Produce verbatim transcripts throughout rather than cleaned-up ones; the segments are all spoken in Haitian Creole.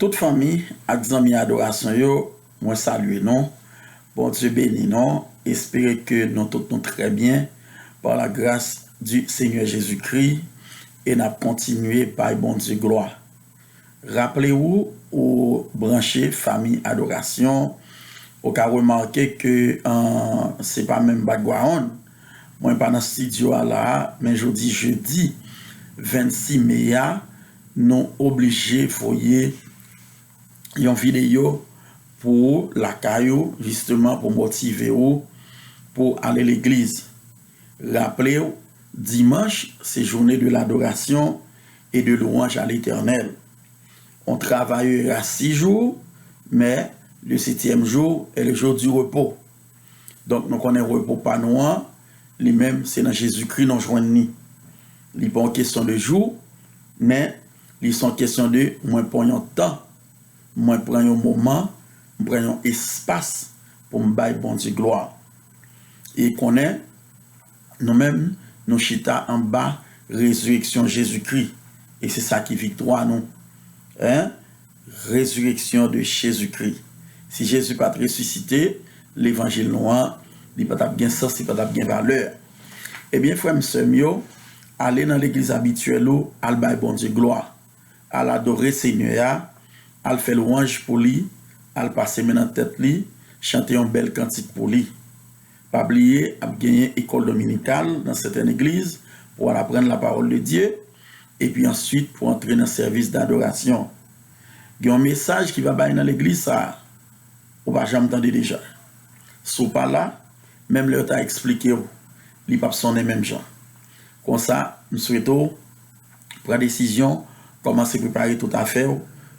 Tout fanmi ak zanmi adorasyon yo, mwen salye nou. Bondye beni nou. Espere ke nou tout nou trè byen par la grâce du Seigneur Jésus-Christ e n ap kontinye bay Bondye glwa. Raple w, ou branche fanmi adorasyon, ou ka remake ke, an, se pa menm background. Mwen pa nan estidyo a la a, men jodi jedi vennsis me a, nou oblije voye yon videyo pou ou lakay ou, jisteman pou motive ou pou ale legliz. Raple w, dimanch se journée de l'adoration et de louange à l'Éternel. On travaillera six jours, mais le septième jour est le jour du repos. Donk, nou konnen repo pa nou an, li menm, se nan Jezikri nou jwenn li. Li pa yon kesyon de jou, men li se yon kesyon de mwen pran yon tan, mwen pran yon moman, mwen pran yon espas pou m bay Bondye glwa. E konnen, nou menm, nou chita anba rezireksyon Jezikri. E se sa ki viktwa nou. Hein? Résurrection de Jésus-Christ. Si Jezi pa t resisite, levanjil nou an, li pa t ap gen sans, li pa t ap gen valè. Ebyen, frè m, sè m yo, ale nan legliz abityèl ou, al bay Bondye glwa. Al adore Senyè a, al fè lwanj pou li, al pase men nan tèt li, chante yon bèl kantik pou li. Pa bliye, ap genyen ekòl dominikal nan sètèn egliz pou w al aprann la parole de Dieu, epi answit pou antre nan sèvis dadorasyon. Gen yon mesaj ki va bay nan legliz sa a, ou pa janm tande deja. Si w pa la, menm lè yo ta eksplike w, li p ap sonnen menm jan. Konsa, m swete w pran desizyon, kòmanse prepare tout afè w.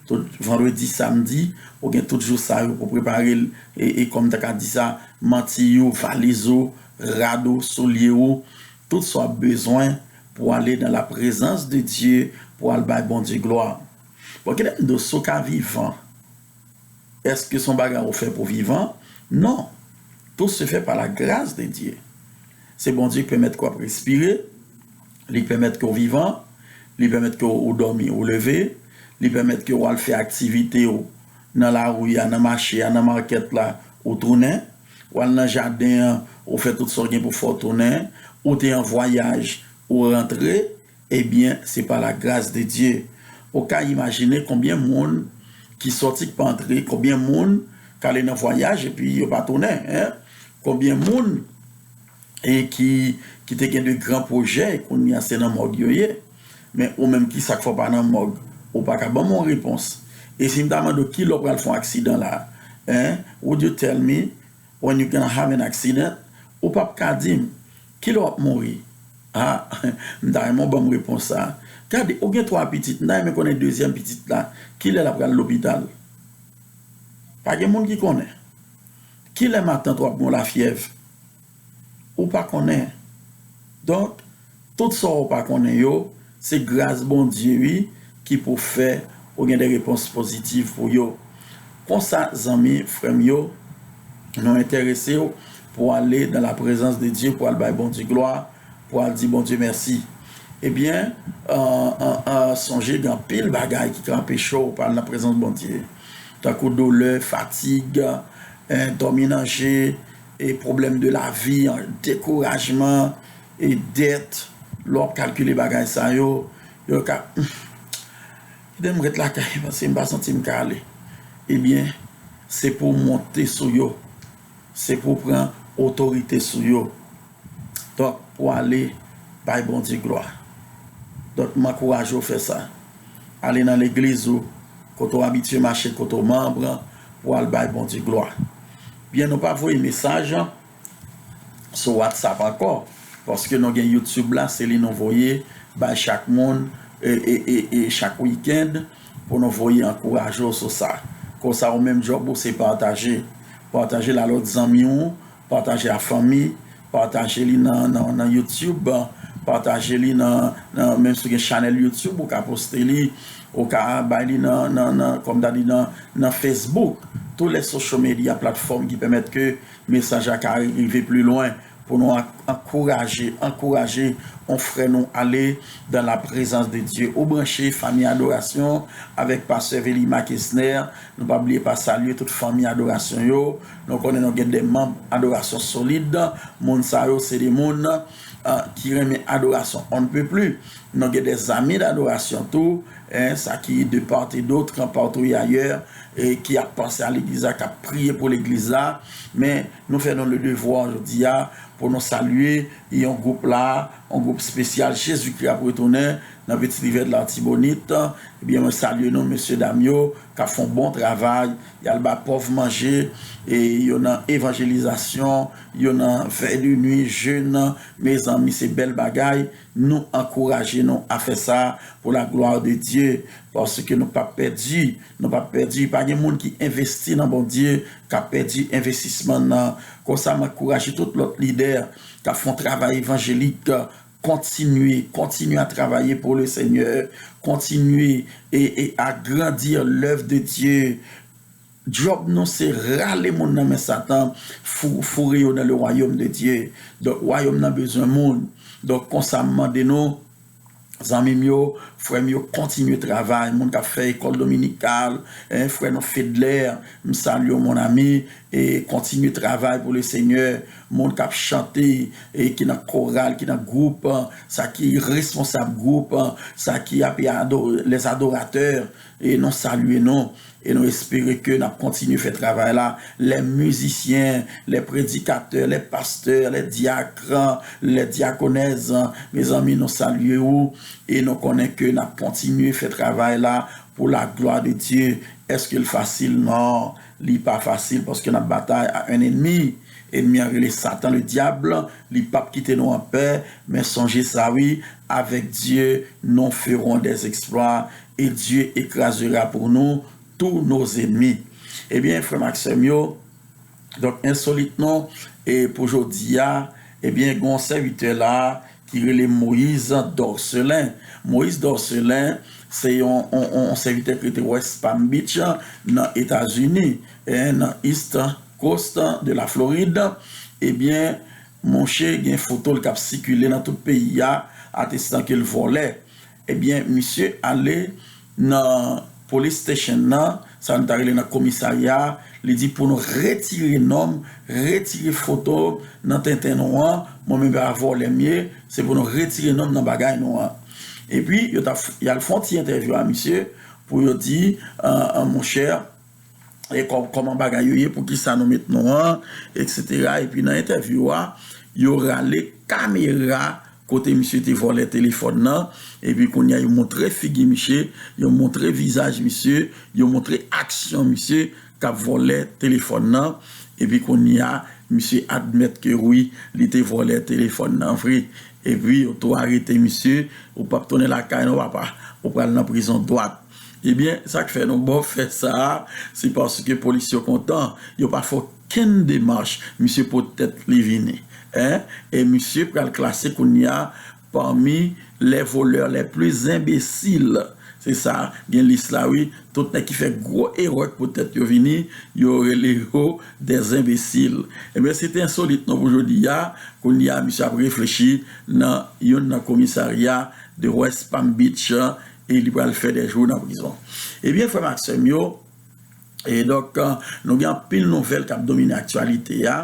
Tout vandredi, samdi, ou gen tout jou sa yo pou prepare l, e, e kòm ta ka di sa, manti w, valiz ou, rad ou, soulye ou, tout sa w ap bezwen pou ale dans la présence de Dieu, pou al bay Bondye glwa. Bon, kite m di w, si w ka vivan, èske se yon bagay ou fè pou vivan? Non. Tout se fait par la grâce de Dieu. Se Bondye ki pèmèt ke w ap respire, li pèmèt ke w vivan, li pèmèt ke w dòmi, ou leve, li pèmèt ke w al fè aktivite w nan lari a, nan mache a, nan makèt la, ou tounen, w al nan jaden an, ou fè tout sa w gen pou fè w tounen, ou te an vwayaj, ou rantre, ebyen, se pa la gras de Dye. Ou ka imajine konbyen moun ki sòti k pa antre, konbyen moun k ale nan vwayaj epi yo pa tounen, en? Konbyen moun e ki, ki te gen de gran pwojè, e kounye a se nan mòg yo ye. Men ou menm, kisa k fè w pa nan mòg? Ou pa ka ban m yon repons. E si m ta mande w kilè w pral fè yon aksidan la, en? Would you tell me when you gonna have an accident? Ou p ap ka di m. Kilè w ap mouri? Ah, m ta renmen w ban m repons sa. Gade, ou gen twa pitit, m ta renmen konnen dezyèm pitit la, kilè l ap pral lopital? Pa gen moun ki konnen. Kilè matant w ap gen yon lafyèv? Ou pa konnen. Donk, tout sa w pa konnen yo, se gras Bondye, wi, ki pou fè ou gen de repons pozitif pou yo. Konsa, zanmi, frè m yo, nou enterese w pou ale dans la présence de Dieu, pou al bay Bondye glwa, pou al di Bondye mèsi. Ebyen, an, an, an, sonje gen anpil bagay ki ka anpeche w pa al nan prezans Bondye. Tankou doulè, fatig, en, dòmi nan je, e pwoblèm de lavi, an, dekourajman, e dèt. Lè w ap kalkile bagay sa yo, yo ka, kite m ret lakay, paske m pa santi m ka ale. Ebyen, se pou w monte sou yo. Se pou w pran otorite sou yo. Donk, pou w ale bay Bondye glwa. Donk, m ankouraje w fè sa. Ale nan legliz ou, kote w abitye mache, kote w manm, pou w al bay Bondye glwa. Byen, nou pa voye mesaj sou WhatsApp ankò, paske nou gen YouTube la, se li nou voye bay chak moun, e, e, e, e chak wikenn, pou nou voye ankouraje w sou sa. Konsa, ou menm djòb ou se pataje. Pataje l a lòt zanmi w, pataje a fanmi, pataje li nan, nan, nan YouTube, pataje li nan, nan, menm si w gen chanèl YouTube, ou ka poste li, ou ka bay li nan, nan, nan, kòm ta di nan, nan Facebook. Tout lè social media platfòm ki pèmèt ke mesaj la ka rive pli lwen, pou nou an-, ankouraje, ankouraje yon frè nou ale dans la présence de Dieu. Ou branche Fanmi Adorasyon avèk pastè Velima Kesner. Nou pa bliye pa salye tout fanmi adorasyon yo. Nou konnen nou gen de manm adorasyon solid. Moun sa yo, se de moun, euh, ki renmen adorasyon on ne peut plus. Nou gen de zami dadorasyon tou, hein, sa ki de part et d'autre, partout et ailleurs, e ki ap panse a legliz la, k ap priye pou legliz la. Men nou fè nou le devwa jodi a pou nou salye yon gwoup la, yon gwoup espesyal, Jezikri ap retounen, nan Peti Rivyè de Latibonit. Ebyen, mwen salye nou, mesye dam yo, k ap fè yon bon travay. Y al ba pòv manje, e yo nan evanjelizasyon, yo nan vèy de nwi, jèn. Mezanmi, se bèl bagay. Nou ankouraje nou a fè sa pour la gloire de Dieu, paske nou p ap pèdi, nou p ap pèdi. Pa gen moun ki envesti nan Bondye k ap pèdi envestisman nan. Konsa, m ankouraje tout lòt lidè k ap fè yon travay evanjelik, kontinye, kontinye à travailler pour le Seigneur, kontinye e, e à grandir l'œuvre de Dieu. Djòb nou se rale moun nan men Satan, fou-, foure yo dans le royaume de Dieu. Donk, wayòm nan bezwen moun. Donk, konsa m mande nou, zanmi m yo, frè m yo, kontinye travay. Moun k ap fè ekòl dominikal, hein, frè nou Fedler, m salye w, mon ami, e kontinye travay pour le Seigneur. Moun k ap chante, e ki nan koral, ki nan gwoup, sa ki responsab gwoup, sa ki ap ado-, les adorateurs, e nou salye nou. E nou espere ke n ap kontinye fè travay la. Les musiciens, les prédicateurs, les pasteurs, les diacres, les diaconesses, mezanmi, nou salye ou. E nou konnen ke n ap kontinye fè travay la pour la gloire de Dieu. Èske l fasil? Non, li pa fasil paske n ap batay a un ennemi. Ennmi an rele Satan, le diable, li p ap kite nou anpè, men sonje sa wi, avec Dieu, nous ferons des exploits, et Dieu écrasera pour nous tous nos ennemis. Ebyen, frè m ak sè m yo, donk, ensolit nou, e pou jodi a, ebyen, gen yon sèvitè la ki rele Moïse Dorcelin. Moïse Dorcelin, se yon, yon, yon, yon sèvitè ki rete West Palm Beach, nan Etazini, e nan East Coast de la Floride. Ebyen, monchè, gen foto l k ap sikile nan tout peyi a, atestan ke l vòlè. Ebyen, misye ale nan police station nan, sa nou ta rele nan komisarya, li di pou nou retire non m, retire foto nan tenten nou an, mwen menm pa vòlè m ye, se pou nou retire non m nan bagay nou an. Epi, yo ta f-, y al fè yon ti entèvyou a misye pou yo di, an, an, monchè, e kò-, kòman bagay yo ye, poukisa nou met non an, etsetera. Epi nan entèvyou a, yo rale kamera kote misye te vòlè telefòn nan, epi kounye a yo montre figi misye, yo montre vizaj misye, yo montre aksyon misye k ap vòlè telefòn nan, epi kounye a, misye admèt ke wi, li te vòlè telefòn nan vre. Epi yo tou arete misye, ou p ap tounen lakay non papa, ou pral nan prizon dwat. Ebyen, sa k fè nou ba w fè sa a, se paske polis yo kontan, yo pa fè okenn demach, misye pot tèt li vini. Hein? E misye pral klase kounye a parmi les voleurs les plus imbéciles. Se sa, gen lis la wi. Tout nèg ki fè gwo erè k pot tèt yo vini, yo rele yo des imbéciles. Ebyen, se te ensolit nou pou jodi a. Kounye a, misye ap reflechi nan youn nan komisarya de West Palm Beach, e li pral fè de jou nan prizon. Ebyen, frè m ak sè m yo, e donk, nou gen anpil nouvèl k ap domine aktyalite a,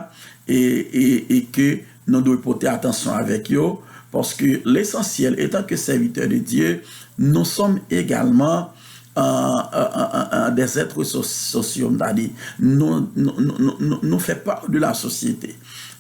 e, e, e ke nou dwe pote atansyon avèk yo, paske lesansyèl, etan ke sèvitè de Dye, nous sommes également, euh, euh, euh, euh, euh, des êtres so-, sociaux, m ta di, nou, nou, nou, nou, nou, nou fè pa de la sosyete.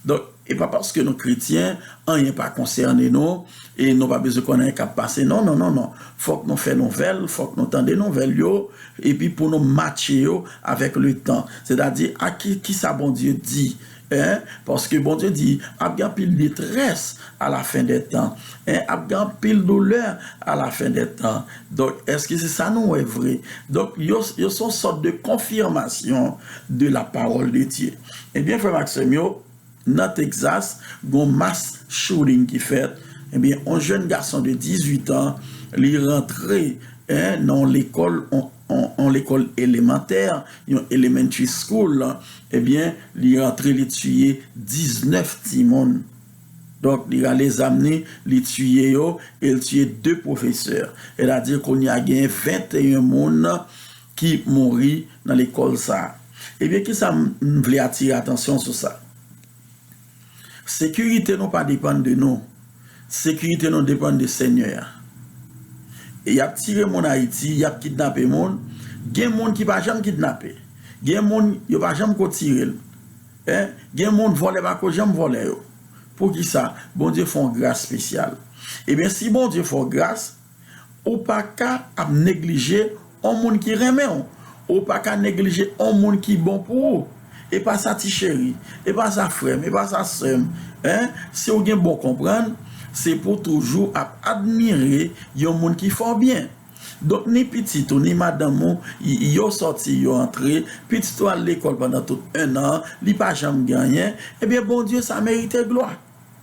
Donk, e pa paske nou kretyen, anyen pa konsène nou, e nou pa bezwen konn anyen k ap pase. Non, non, non, non. Fòk nou fè nouvèl, fòk nou tande nouvèl yo, epi pou nou matche yo avèk le tan. Sètadi, a ki, ki sa Bondye di? Hein? Paske Bondye di, ap gen anpil detrès à la fin des temps. Hein? Ap gen anpil doulè à la fin des temps. Donk, èske se sa nou wè vre? Donk, yo, yo se yon sòt de konfimasyon de la parole de Dieu. Ebyen, frè m ak sè m yo, nan Texas, gon mass shooting ki fèt. Ebyen, yon jèn gason de dizuit an, li rantre, hein, nan yon lekòl, yon, yon, yon lekòl elemantè, yon elementary school. Ebyen, li rantre, li tiye diznèf timoun. Donk, li rale zam li, li tiye yo, e l tiye de pwofesè. Sètadi, kounye a gen venteyen moun ki mouri nan lekòl sa a. Ebyen, kisa m, m vle atire atansyon sou sa? Sekirite nou pa depann de nou. Sekirite nou depann de Senyè a. E y ap tire moun Ayiti, y ap kidnape moun. Gen moun ki pa janm kidnape. Gen moun, yo pa janm ko tire l. Hein? Gen moun, vòlè pa ko janm vòlè yo. Poukisa? Bondye fè yon gras espesyal. Ebyen, si Bondye fè w gras, ou pa ka ap neglije yon moun ki renmen w. Ou pa ka neglije yon moun ki bon pou ou. E pa sa, ti cheri. E pa sa, frè m. E pa sa, sè m. Hein? Si w gen bon konprann, se pou w toujou ap admire yon moun ki fè w byen. Donk, ni pitit ou, ni madanm ou, y-, yo sòti, yo antre, pitit ou al lekòl pandan tout en an, li pa janm gen anyen, ebyen, Bondye sa merite glwa.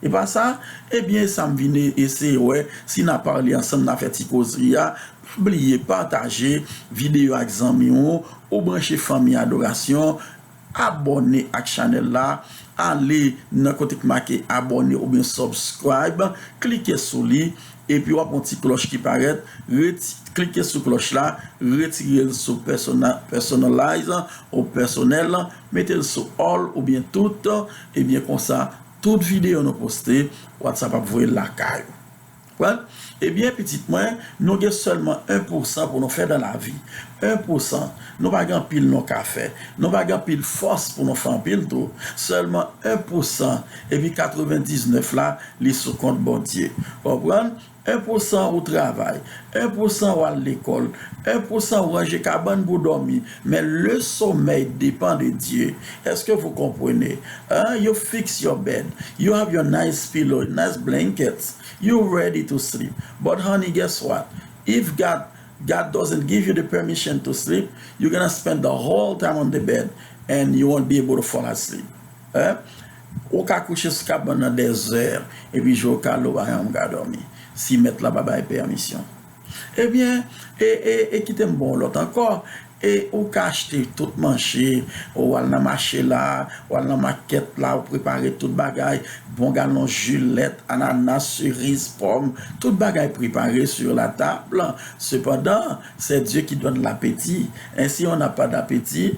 E pa sa, ebyen, sa m vin e-, eseye wè, si n a pale ansanm, n a fè ti kozri a, pa bliye pataje videyo ak zanmi w, ou branche Fanmi Adorasyon, abòne ak chanèl la, ale nan kote k make abòne oubyen subscribe, klike sou li, epi w ap wè yon ti klòch ki parèt, reti-, klike sou klòch la, retire l sou persona-, personalize ou pèsonèl, mete l sou all oubyen tout, ebyen konsa, tout videyo nou poste, WhatsApp ap voye l lakay ou. Konprann? Ebyen, pitit mwen, nou gen sèlman en pou san pou nou fè dan lavi. En pou san. Nou pa gen anpil nou ka fè. Nou pa gen anpil fòs pou nou fè anpil tou. Sèlman en pou san. Epi katrevendiznèf la, li sou kont Bondye. Ou konprann? En pou san ou travay. En pou san ou al lekòl. En pou san ou ranje kabann pou dòmi. Men le sommeil dépend de Dieu. Est-ce que vous comprenez? Hein? You fix your bed. You have your nice pillow, nice blankets. You ready to sleep. But honey, guess what? If God, God doesn't give you the permission to sleep, you're gonna spend the whole time on the bed and you won't be able to fall asleep. Hein? Ou ka kouche sou kabann nan dèzè, epi je w kale, ou pa janm ka dòmi. Si mèt la pa bay pèmisyon. Ebyen, e, e, e kite m ba w lòt ankò. E ou ka achte tout manje, ou al nan mache la, ou al nan makèt la, ou prepare tout bagay, bon galon ji, lèt, anana, seriz, pòm, tout bagay prepare sur la table. Cependant, c'est Dieu qui donne l'appétit. Ainsi, on n'a pas d'appétit.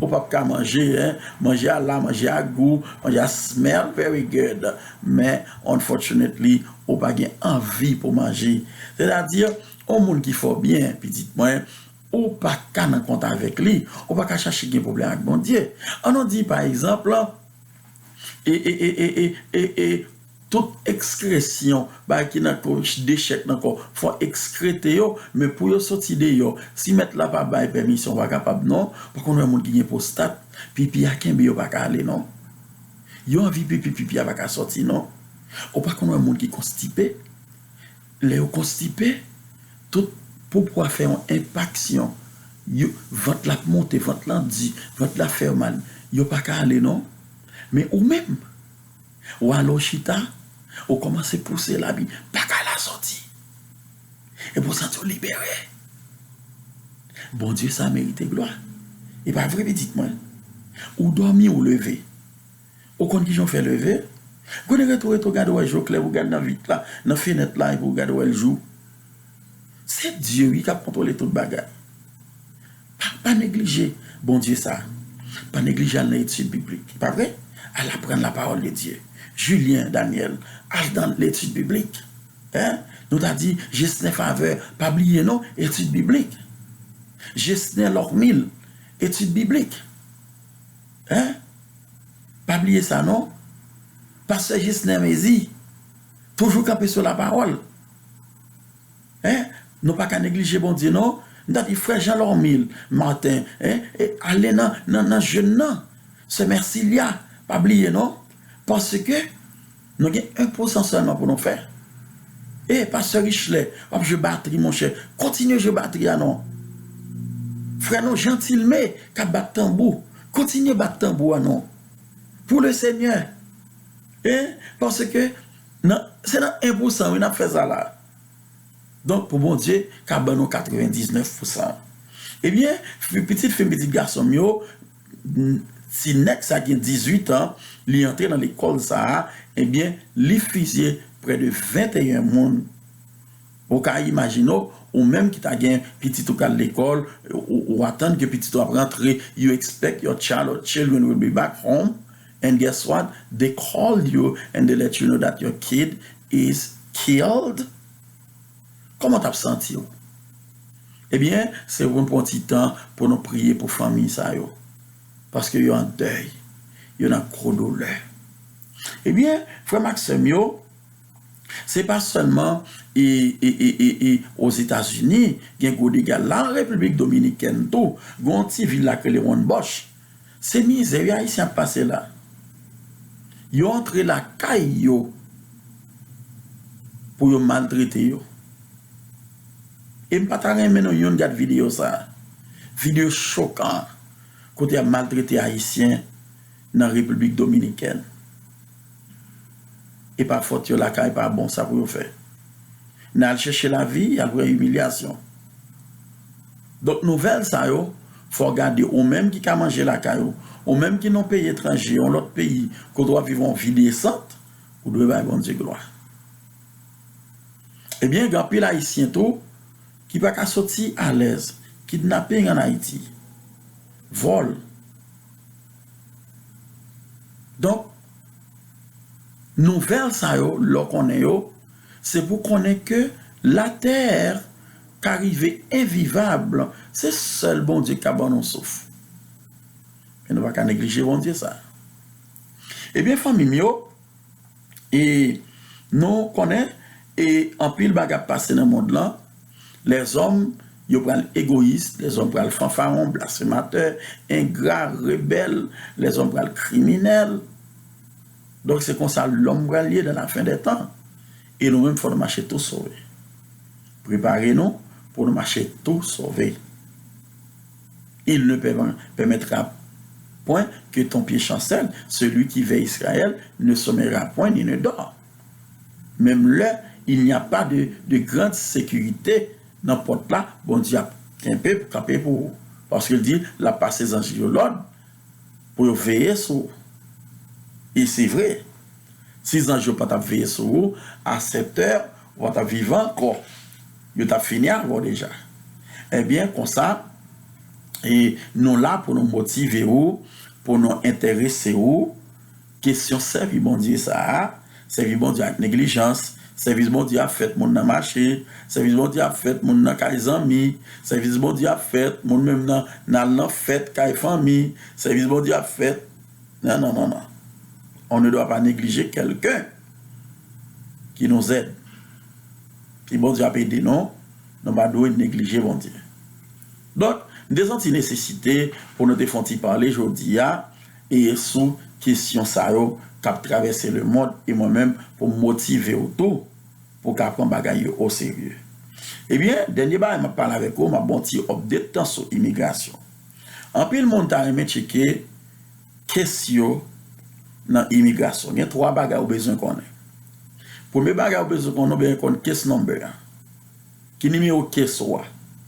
Ou p ap ka manje, hein. Manje a la, manje a gou, manje a smell very good. Men, unfortunately, ou pa gen anvi pou manje. Sètadi, yon moun ki fè w byen, pitit mwen, ou pa ka nan kont avèk li. Ou pa ka chache gen pwoblèm ak Bondye. Ann nou di, pa egzanp, e, e, e, e, e, e, e, tout ekskresyon, bagay ki nan kò, dechèk nan kò, fò ekskrete yo, men pou yo soti deyò, si mèt la pa bay pèmisyon, ou pa kapab non, pa konn wè moun ki gen pwostat, pipi a kenbe yo pa ka ale non. Yo anvi pipi, pipi a pa ka sòti non. Ou pa konn wè moun ki konstipe, lè yo konstipe, tout poupou a fè yon enpaksyon, yo, vant la ap monte, vant la di, vant la fè yo mal, yo pa ka ale non. Men ou menm, ou ale w chita, ou kòmanse pouse labi, pa ka la sòti. Epi w santi w libere. Bondye sa merite glwa. E pa vre, pitit mwen? Ou dòmi, ou leve. Ou konn kijan w fè leve? Gade retou, retou, gade wè je w klè, pou gade nan vit la, nan fenèt la, epi w gade wè l jou. Se Dye, wi, k ap kontwole tout bagay. Pa, pa neglije Bondye sa. Pa neglije al nan etid biblik. Pa vre? Al aprann la parole de Dieu. Julien Daniel, al nan letid biblik. Hein? Nou ta di, Gesner Faveur, pa bliye non, etid biblik. Gesner Lormil, etid biblik. Hein? Pa bliye sa non. Pastè Gesner Mézy, toujou kanpe sou la parole. Hein? Nou pa ka neglije Bondye non. M ta di frè Jean Lormil Martin, hein? E ale nan, nan, nan jèn nan. Sè Mercilia, pa bliye non. Paske nou gen en pou san sèlman pou nou fè. E pastè Richler, w ap jwe batri, monchè. Kontinye jwe batri a non. Frè nou Jean Tilmé k ap bat tanbou. Kontinye bat tanbou a non. Pou le Senyè. E paske nan, se nan en pou san wi n ap fè sa la. Donk, pou Bondye ka ban nou katrevendiznèf pou san. Ebyen, fi, pitit fi m, pitit gason m yo, n-, ti nèg sa gen dizuit an, li antre nan lekòl sa a, Ebyen, li fizye prè de venteyen moun. Ou ka imajine w, ou menm ki ta gen pitit ou k al lekòl, ou, ou atann ke pitit ou ap rantre, you expect your child or children will be back home, and guess what? They call you and they let you know that your kid is killed. Kòman w t ap santi w? Ebyen, se pou n pran ti tan pou nou priye pou fanmi sa yo. Paske yo an dèy. Yo nan gwo doulè. Ebyen, frè m ak sè m yo, se pa sèlman e, e, e, e, e, Ozetazini gen gwo dega. La, an Repiblik Dominikèn tou, gen yon ti vil la k rele Wonn Bòch. Se mizè wi Ayisyen ap pase la. Yo antre lakay yo pou yo maltrete yo. E m pa ta renmen nou youn gad videyo sa a. Videyo chokan kote y ap maltrete Ayisyen nan Repiblik Dominikèn. E pa fòt yo lakay pa bon sa pou yo fè. Nan al chèche lavi, y al pran imilyasyon. Donk nouvèl sa yo, fò w gade ou menm ki ka manje lakay ou, ou menm ki nan yon peyi etranje, yon lòt peyi, kote w ap viv yon vi desant, ou dwe bay Bondye glwa. Ebyen, gen anpil Ayisyen tou ki pa ka soti alèz. Kidnaping ann Ayiti. Vòl. Donk, nouvèl sa yo, lè w konnen yo, se pou konnen ke latè ka rive envivab. Se sèl Bondye k ka ban nou souf. Men nou pa ka neglije Bondye sa. Ebyen, fanmi m yo, e nou konnen, e anpil bagay ap pase nan mond lan. Lèzòm, yo pral egoyis, lèzòm pral fanfaron, blasfematè, engra, rebèl, lèzòm pral kriminèl. Donk, se konsa lòm pral ye dans la fin des temps. E nou menm, fò nou mache tou sove. Prepare nou pou nou mache tou sove. Il ne perm- permettra point que ton pied chancelle, celui qui veille Israël ne sommeillera point ni ne dort. Menm lè il n'y a pas de, de grande sécurité nan pòt la, Bondye ap kenbe, kanpe pou ou. Paske l di, l ap pase zanj li yo lòd pou yo veye sou ou. E se vre. Si zanj yo pa t ap veye sou ou, a sèt è, ou pa t ap vivan ankò. Yo t ap fini avè w deja. Ebyen, konsa, e nou la pou nou motive ou, pou nou enterese ou, kesyon sèvi Bondye sa a, sèvi Bondye ak neglijans, sèvis Bondye ap fèt moun nan mache, sèvis Bondye ap fèt moun nan kay zanmi, sèvis Bondye ap fèt moun menm nan, nan al nan fèt kay fanmi, sèvis Bondye ap fèt. Non, non, non, non. On ne doit pas négliger quelqu'un qui nous aide. Si Bondye ap ede nou, nou pa dwe neglije Bondye. Donk, m te santi nesesite pou nou te fè yon ti pale jodi a, e sou kesyon sa yo k ap travèse lemonn, e mwen menm pou m motive w tou pou w ka pran bagay yo oserye. Ebyen, dènye bagay m ap pale avèk ou, m ap ba w yon ti update tan sou imigrasyon. Anpil moun ta renmen tcheke case yo nan imigrasyon. Gen twa bagay ou bezwen konnen. Premye bagay ou bezwen konnen, ou bezwen konn case number a. Ki nimewo case ou a?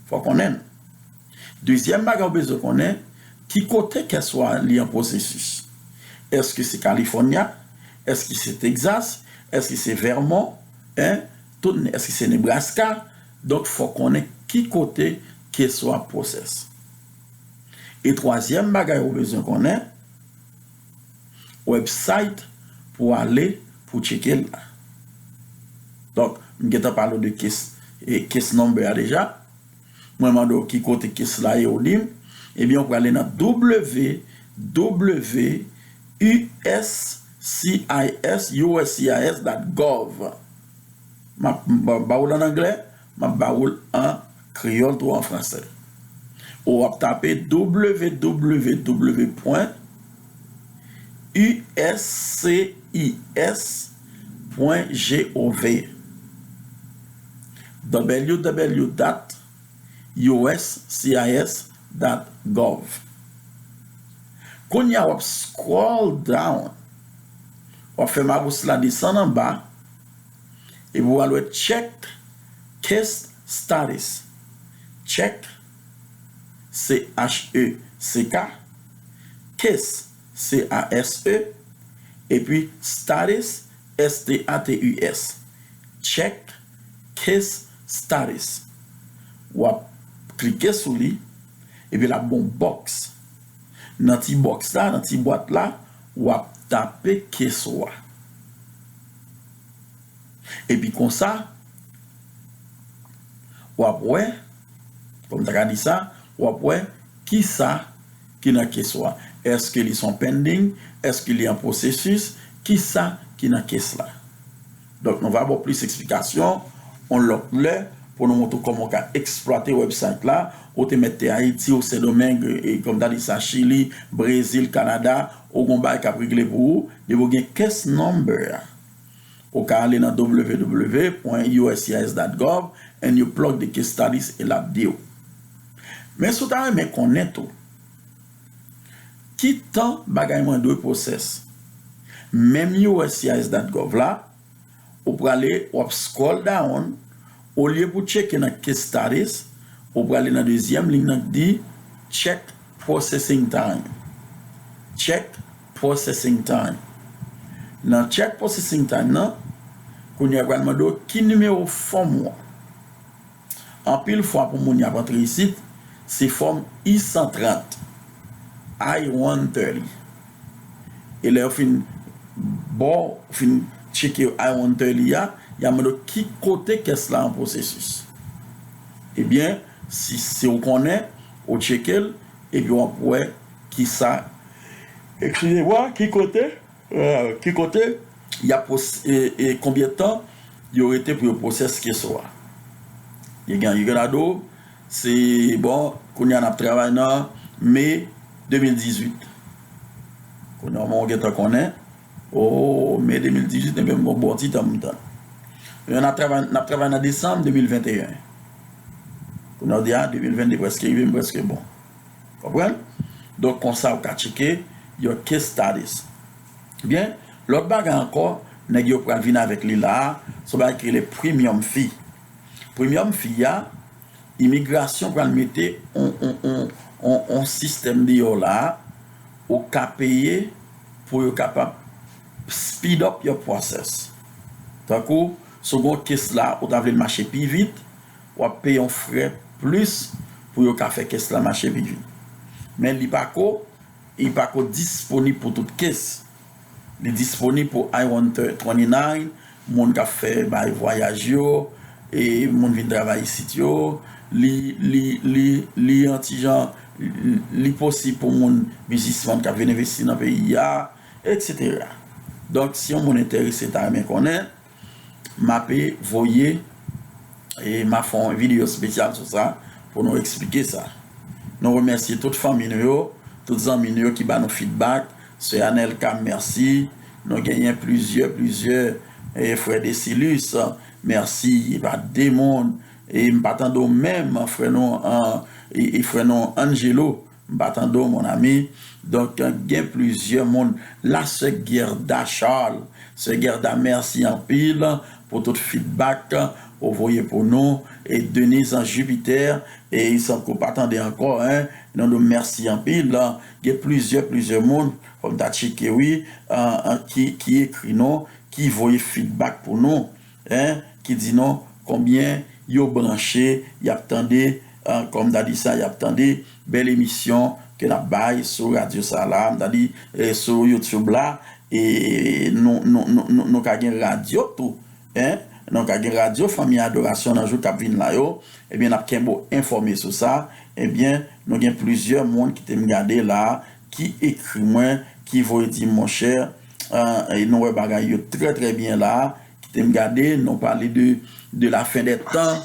Fò w konnen l. Dezyèm bagay ou bezwen konnen, ki kote case ou a li an pwosesis. Èske se California? Èske se Texas? Èske se Vermont? Hein? Tout, èske se Nebraska? Donk, fò w konnen ki kote case ou a pwosès. E twazyèm bagay ou bezwen konnen, website pou w ale pou w tcheke l la. Donk, m gentan pale w de case, e, case number a deja. Mwen mande w ki kote case la ye, ou di m. Ebyen, ou prale nan w w w dot U S C I S, U S C I S dot gov. M ap ba, ba w l an anglè, m ap ba w l an kreyòl tou, an fransè. Ou ap tape w w w pwen U S C I S pwen gov. W W W dot U S C I S dot gov. Kounye a, w ap scroll down. W ap fè mawous la desann anba. Epi w al wè check case status. Check, C H E C K. Case, C A S E. Epi status, S T A T U S. Check case status. W ap klike sou li, epi l ap ba w yon bòks. Nan ti bòks la, nan ti bwat la, w ap tape case ou a. Epi konsa, w ap wè, kòm m ta ka di sa, w ap wè kisa ki nan case ou a. Èske li se yon pending? Èske li an pwosesis? Kisa ki nan case la? Donk, nou va ba w plis eksplikasyon yon lòt lè pou nou montre w kòman w ka eksplwate website la. Ou te mèt te Ayiti, ou Sendomeng, e, kòm ta di sa, Chili, Brezil, Kanada, ou gon bagay k ap regle pou ou. Depi w gen case number a, ou ka ale nan W W W point U S C I S dot gov and you plug the case status e l ap di w. Men si w ta renmen konnen tou, ki tan bagay mwen dwe pwosès? Menm U S C I S dot gov la, ou prale, w ap scroll down, olye pou tcheke nan case status, ou prale nan dezyèm liy nan ki di check processing time. Check processing time. Nan check processing time nan, kounye a pral mande w ki nimewo fòm ou an. Anpil fwa pou moun y ap antre isit, se fòm I san trant, I one thirty. E lè yo fin ba w, fin tcheke I one thirty a, y a mande w ki kote case la an pwosesis. Ebyen, si, si w konnen, ou tcheke l, epi w ap wè kisa, ekskize mwa, ki kote, euh, ki kote y ap pwos-, e, e konbyen tan yo rete pou yo pwosès case ou a. Yo gen, yo gen la do, se, bon, kounye a n ap travay nan me de mil dizuit. Kounye a, mwen gentan konnen, o, me de mil dizuit, ebyen, m gon bon ti tan m tann. Yo, n ap travay, n ap travay nan desanm de mil venteyen. Kounye a, w di, a, de mil vennde prèske rive, m prèske bon. Konprann? Donk, konsa, ou ka tcheke your case status. Byen, lòt bagay ankò, nèg yo pral vin avèk li la a, se yon bagay ki rele premium fee. Premium fee a, imigrasyon pral mete on, on, on, on, on sistèm deyò la a, ou ka peye pou yo kapab speed up your process. Tankou, si w gen yon case la, ou ta vle l mache pi vit, w ap peye yon frè plis pou yo ka fè case la mache pi vit. Men li pa ko, li pa ko disponib pou tout case. Li disponib pou I one twenty-nine, moun k ap fè bay vwayaj yo, e moun vin travay isit yo. Li, li, li, li yon ti jan, li, li posib pou moun biznismann k ap vin envesti nan peyi a, etsetera. Donk, si yon moun enterese, ta renmen konnen, m ape voye, e m a fè yon videyo espesyal sou sa pou nou eksplike sa. Nou remèsye tout fanmi nou yo, tout zanmi nou yo ki ba nou feedback. Sè Anelka, mèsi. Nou genyen plizyè, plizyè, e frè Desilus, mèsi. E pa de moun. E m pa tande w menm, frè nou, an, e, e frè nou Angelo. M pa tande w, mon ami. Donk, gen plizyè moun. La sè Gerda Charles. Sè Gerda, mèsi anpil pou tout feedback ou voye pou nou. E Denise Jupiter, e il sanble ke w pa tande ankò, en. Nou di w mèsi anpil. Gen plizyè, plizyè moun, fò m ta tcheke, wi, an, an, ki, ki ekri nou, ki voye feedback pou nou, en, ki di nou konbyen yo branche, y ap tande, an, kòm m ta di sa, y ap tande bèl emisyon ke n ap bay sou radyo sa la, m ta di, e, sou YouTube la, e nou, nou, nou, nou, nou ka gen radyo tou, en, nou ka gen radyo Fanmi Adorasyon nan jou k ap vin la yo, ebyen, n ap kenbe w enfòme sou sa, ebyen, nou gen plizyè moun ki te m gade la, ki ekri mwen, ki voye di m, monchè, e, e nou wè bagay yo trè, trè byen la, ki te m gade, nou pale de, de la fen dè tan.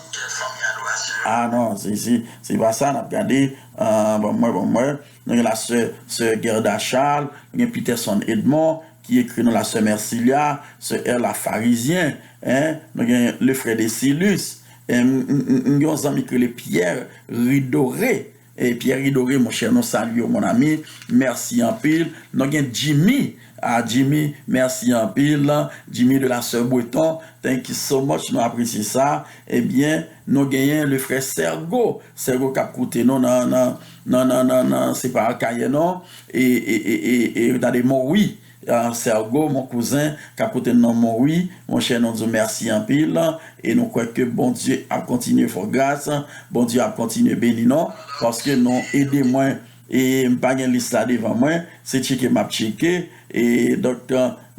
Ah non, se, se, se pa sa n ap gade. Ah, ban mwen, ban mwen. Nou gen la sè, sè Gerda Charles, nou gen Peterson Edmond, ki ekri nou la sè Mercilia, sè Erla Pharisien, en, nou gen le frè Desilus, en, m, m, m, m gen yon zanmi ki rele Pierre Ridoré, E Pierre Ridoré, monchè, nou salye w, mon ami. Mèsi anpil. Nou gen Jimmy. Ah, Jimmy, mèsi anpil. Jimmy de la sè Breton, thank you so much. Nou apresye sa. Ebyen, nou genyen le frè Sergo. Sergo k ap koute nou nan, nan, nan, se pa Akayè, non. E, e, e, e, e, gade, Mori. Sergo, mon kouzen, k ap koute n nan Monwi, monchè, nou di w mèsi anpil, e nou kwè ke Bondye ap kontinye fè w gras, Bondye ap kontinye beni nou, paske nou ede mwen, e m pa gen lis la devan mwen, se tcheke m ap tcheke, e donk,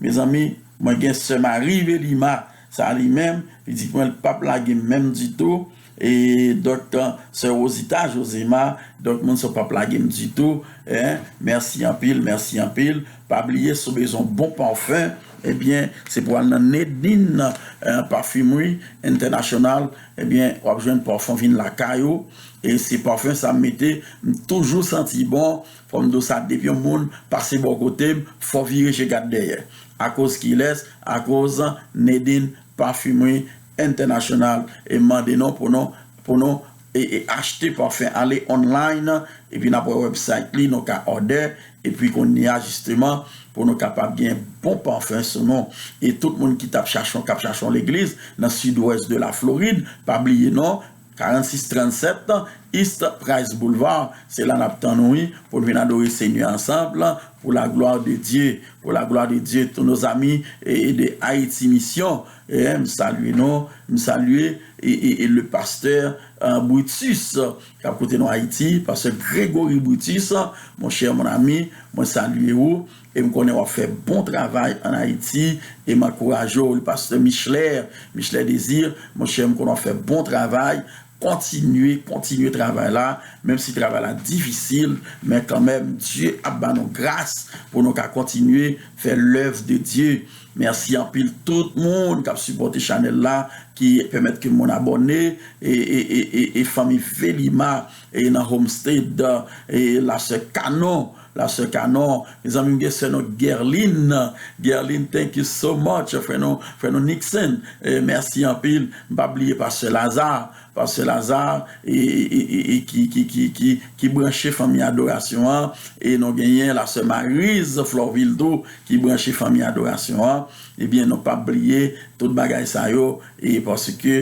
mezanmi, mwen gen sè Marie Velima, sa li menm, li di mwen l p ap lage m menm ditou, e donk, sè Rosita Josema, donk, moun sa w p ap lage m ditou, en, mèsi anpil, mèsi anpil. Pa bliye, si w bezwen yon bon pafen, ebyen, se pou al nan Nedin, eh, Parfumerie International, ebyen, w ap jwenn pafen vin lakay ou, e se pafen sa m mete, m toujou santi bon, fò m di w sa, depi yon moun pase bò kote m, fò vire je gad dèyè. Akoz kilès? Akoz Nedin Parfumerie International, e mande nou pou nou, pou nou, e, e achte pafen, ale online, epi n ap wè website li, nou ka òdè, epi kounye a, jisteman, pou nou kapab gen bon pafen sou nou. E tout moun ki t ap chache, k ap chache yon legliz nan sidwès de la Florid, pa bliye non, karannsis trannsèt East Price Boulevard, se la n ap tann ou, wi, pou n vin adore Senyè ansanm, pour la gloire de Dieu, pour la gloire de Dieu, tous nos amis, e, e de Haïti Mission, e, m salye nou, m salye, e, e, e le pasteur, eh, Brutus, k ap koute nou Ayiti, pastè Gregory Brutus, mon cher, mon ami, mwen salye ou, e m konnen w ap fè bon travay ann Ayiti, e m ankouraje w, le pasteur Michelet, Michelet Désir, mon cher, m konnen w ap fè bon travay, kontinye, kontinye travay la, menm si travay la difisil, men kanmenm, Dye ap ba nou gras pou nou ka kontinye fè lèv de Dye. Mèsi anpil tout moun k ap sipòte chanèl la, ki pèmèt ke moun abòne, e, e, e, e, e fanmi Velima, e nan Homestead, e lasè Kanon, lasè Kanon, mezanmi, m gen sè nou Guerline, Guerline, thank you so much, frè nou, frè nou Nixon, e mèsi anpil, m pa bliye pastè Lazare, pastè Lazare, e, e, e, e, e ki, ki, ki, ki, ki branche fanmi adorasyon an, e nou genyen lasè Marise Florvil tou, ki branche fanmi adorasyon an, ebyen, nou p ap bliye tout bagay sa yo, e paske,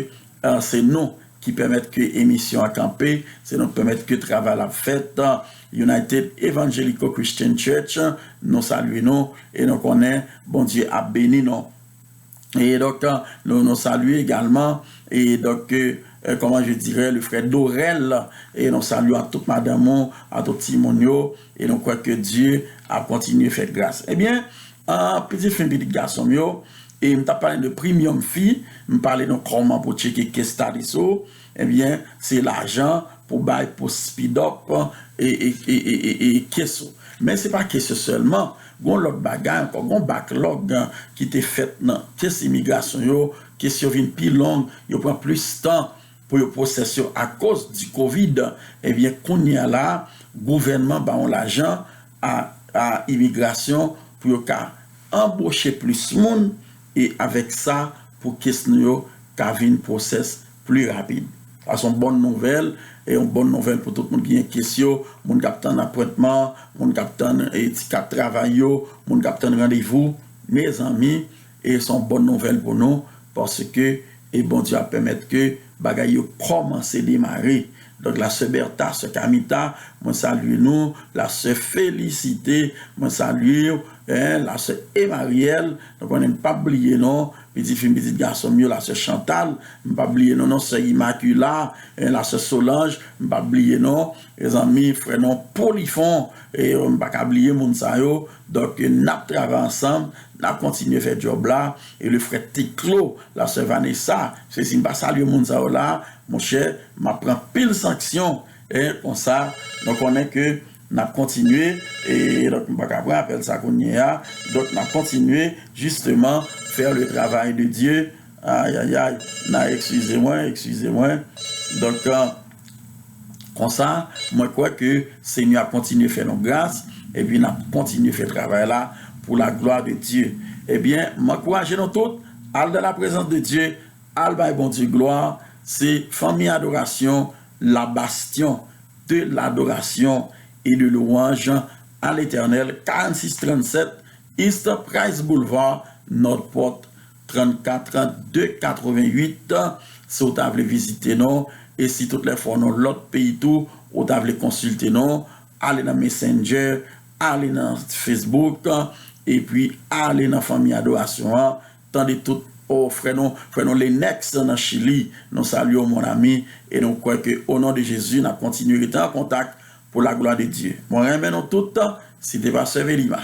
eh, se nou ki pèmèt ke emisyon an kanpe, se nou k pèmèt ke travay la ap fèt. United Evangelical Christian Church, nou salye nou, e nou konnen Bondye ap beni nou. E donk, nou, nou salye egalman, e donk, eh, comment je dirais, le frère Dorel, e nou salye a tout madanm ou, a tout timoun yo, e nou kwè ke Dye ap kontinye fè gras. Ebyen, ah, pitit fi m, pitit gason m yo, e m t ap pale de Premium Fi, m pale nou kòman pou tcheke case status ou, ebyen, se lajan pou bay pou speed up, e, e, e, e, e, e case ou. Men se pa case yo sèlman, gon lòt bagay ankò, gon backlog, eh, ki te fèt nan case imigrasyon yo, case yo vin pi long, yo pran plis tan pou yo pwosès yo akoz di kovid. Ebyen, kounye a la, gouvènman ba yon lajan a, a imigrasyon pou yo ka anboche plis moun, e avèk sa, pou case nou yo ka vin pwosès pli rapid. Sa se yon bòn nouvèl, e yon bòn nouvèl pou tout moun ki gen case yo, moun k ap tann apwentman, moun k ap tann, e, ti kat travay yo, moun k ap tann randevou. Mezanmi, e se yon bòn nouvèl pou nou, paske, e Bondye ap pèmèt ke bagay yo kòmanse demare. Donk, lasè Bertha, sè Kamita, mwen salye nou, lasè Felicite, mwen salye w, en, lasè Emariel, nou konnen m p ap bliye non, pitit fi m, pitit gason m yo, lasè Chantal, m p ap bliye nou non, sè Immaculée, en, lasè Solange, m p ap bliye non, mezanmi, frè nou Polifon, e m pa ka bliye moun sa yo, donk, n ap travay ansanm, n ap kontinye fè djòb la, e le frè Ticlo, lasè Vanessa, se si m pa salye moun sa yo la, monchè, m ap pran pil sanksyon, e konsa, nou konnen ke n ap kontinye, e donk, m pa ka pran apèl sa kounye a, donk, n ap kontinye, justement, faire le travail de Dieu, ayayay, na, eskize mwen, eskize mwen, donk, eh, konsa, mwen kwè ke Senyè ap kontinye fè nou gras, epi n ap kontinye fè travay la pour la gloire de Dieu. Ebyen, m ankouraje nou tout, al dans la présence de Dieu, al bay Bondye glwa, se fanmi adorasyon, la bastion de l'adoration et de louange à l'Éternel, karannsis trannsèt East Price Boulevard, Northport, trannkat de katreventuit, si w ta vle vizite nou, e si tout lè fwa w nan lòt peyi tou, ou ta vle konsilte nou, ale nan Messenger, ale nan Facebook, epi ale nan fanmi adorasyon an, tande tout, o, frè nou, frè nou Lenex nan Chili, nou salye w, mon ami, e nou kwè ke, o non de Jezi, n ap kontinye rete an kontak pou la glwa de Dye. Mwen renmen nou tout, se te pastè Velima.